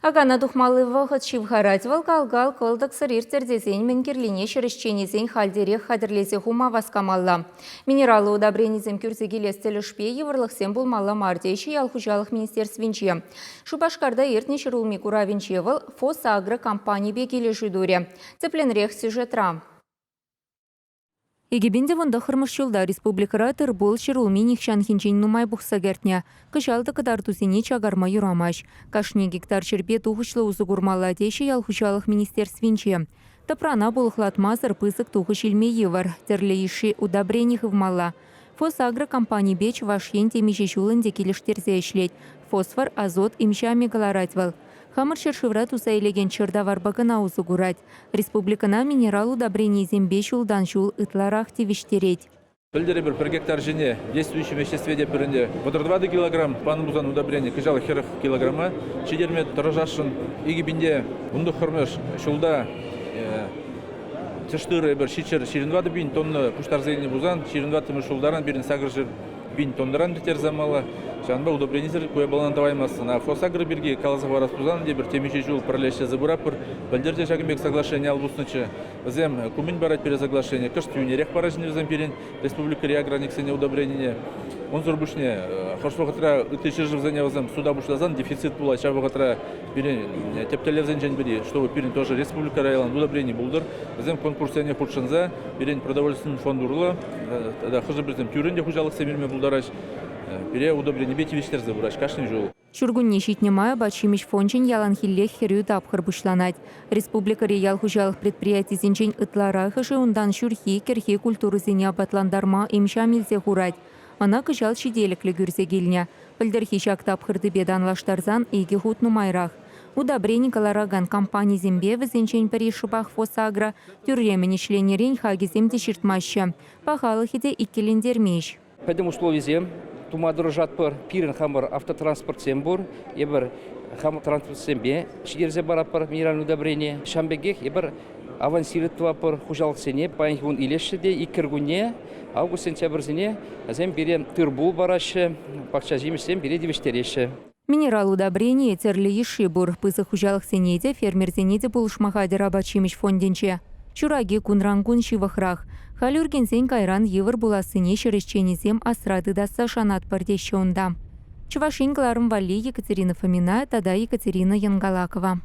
Акана тухмалли вӑхӑт ҫывхарать. Вӑл кал-кал кӑлтӑксӑр ирттӗр тесен мӗн кирлине ҫӗр ӗҫченӗсен хальтерех хатӗрлесе хума васкамалла. Минераллӑ удобренисем кӳрсе килес тӗлӗшпе йывӑрлӑхсем пулмалла мар теҫҫӗ ял хуҫалӑх министерствинче. Шупашкарта иртнӗ ҫӗрулми куравӗнче вӑл «Фосагро» компанипе килӗшӳ турӗ. Тӗплӗнрех сюжетра. 2019 ҫулта республикӑра тыр-пул, ҫӗрулми нихҫанхинчен нумай пухса кӗртнӗ. Кӑҫал та кӑтартусене чакарма юрамасть. Кашни гектар ҫӗрпе тухӑҫлӑ усӑ курмалла теҫҫӗ ял хуҫалӑх министерствинче. Тӑпрана пулӑхлатмасӑр пысӑк тухӑҫ илме йывӑр, тӗрлӗ йышши удобрени хывмалла. «Фосагро» компанипе Чӑваш Ен темиҫе ҫул ӗнтӗ килӗштерсе ӗҫлет. Фосфор, азот им-ҫамӗ кӑларать вӑл. Хамӑр ҫӗршывра туса илекен чӗр таварпа кӑна усӑ курать. Республикӑна минерал удобренийӗсемпе ҫултан-ҫул ытларах тивӗҫтерет. Пӗлтӗр эпир пӗр гектар ҫине действующий веществе те пӗр ӗнтӗ 34 килограмм панӑ пулсан удобрени кӑҫал 40 килограмма ҫитерме тӑрӑшасшӑн. 2019 ҫулта тӗш тырӑ эпир 724 пин тонна пуҫтарса илнӗ пулсан, 24-мӗш ҫултаран пирӗн 800 пин тоннӑран пӗтерсе ямалла. Ҫавӑнпа удобренисӗр ку япалана тӑваймастӑн. А фосагро пирки каласа хӑварас пулсан эпир темиҫе ҫул пӗрле ӗҫлесе пыратпӑр. Пӗлтӗр те ҫакӑн пек соглашение ал пуснӑччӗ. Вӗсем ку мӗн парать пире соглашение? Кӑшт йӳнерех параҫҫӗ вӗсем пирӗн республикӑри аграрниксене удобренине. Унсӑр пуҫне хӑш вӑхӑтра ытти ҫӗршывсене вӗсем суда пуҫласан дефицит пулать. Ҫав вӑхӑтра пирӗн тӗп тӗллевсенчен пӗри, чтобы пирӗн тоже республикӑра ялан удобрени пултӑр. Вӗсем конкурссене хутшӑнса пирӗн продовольственный фонд урлӑ тата хӑшӗ-пӗрисем тӳррӗн те хуҫалӑхсем илме пултараҫ. Пире удобренипе тивӗҫтерсе пыраҫ кашни ҫул. Ҫуркунне ҫитнӗ май апат-ҫимӗҫ фончӗн яланхиллех хӗрӳ тапхӑр пуҫланать. Республикӑри ял хуҫалӑх предприятисенчен ытларахӑшӗ унтан ҫурхи, кӗрхи культурӑсене апатлантарма им-ҫам илсе хурать. Ӑна кӑҫал ҫителӗклӗ кӳрсе килнӗ. Пӗлтӗрхи ҫак тапхӑртипе танлаштарсан икӗ хут нумайрах. Удобрени кӑларакан компанисемпе вӗсенчен пӗри шӑпах «Фосагро» тӳрремӗн ӗҫленӗрен хакӗсем те ҫыртмаҫҫӗ, пахалӑхӗ те иккӗлентермест. Пӗтӗм условисем тума тӑрӑшатпӑр. Пирӗн хамӑр автотранспортсем пур. Эпир хамӑр транспортсемпе ҫитерсе паратпӑр минеральное удобрение. Ҫавӑн пекех эпир авансировать тӑватпӑр хуҫалӑхсене. Паянхи кун илеҫҫӗ те иккӗр кунне август-сентябрьсене вӗсем пире тыр-пул параҫҫӗ, пахча ҫимӗҫсем пире тивӗҫтереҫҫӗ. Минерал удобренийӗ тӗрлӗ йышши пур. Пысӑк хуҫалӑхсене те, фермерсене те пулӑшма хатӗр апат-ҫимӗҫ фондӗнче. Ҫураки кунран-кун ҫывӑхрах. Халь ӳркенсен кайран йывӑр пулассине ҫӗр ӗҫченӗсем асра тытасса шанатпӑр теҫҫӗ унта. Чӑваш Ен кӑларӑм валли Екатерина Фомина тата Екатерина Янгалакова.